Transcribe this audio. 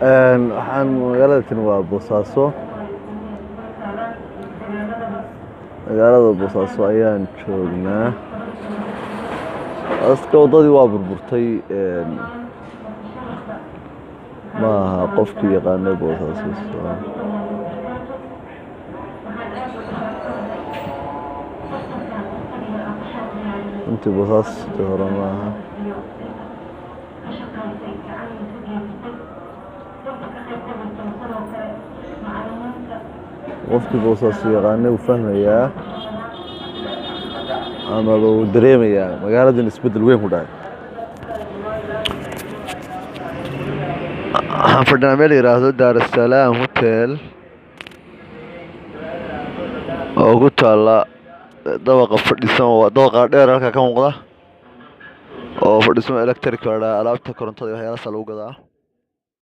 Waxaan magaalada tani waa Boosaaso. Magaalada Boosaaso ayaan joognaa. Aska waddadii waa burburtay. Ma aha qofkii yaqaanay Boosaaso. Runtii Boosaaso hore ma aha. Qofkii Boosaaso yaqaanay wuu fahmayaa amaba wuu dareemayaa magaaladan isbeddel weyn ku dhacay. Waxaan fadhinaa meel yidhaahdo Daarasalaam Hotel oo ku taalla dabaqa fadhisan, waa dabaqa dheer halkaa ka muuqda oo fadhisan electric la dhahaa, alaabta korontada iyo waxyaalahaas lagu gadaa.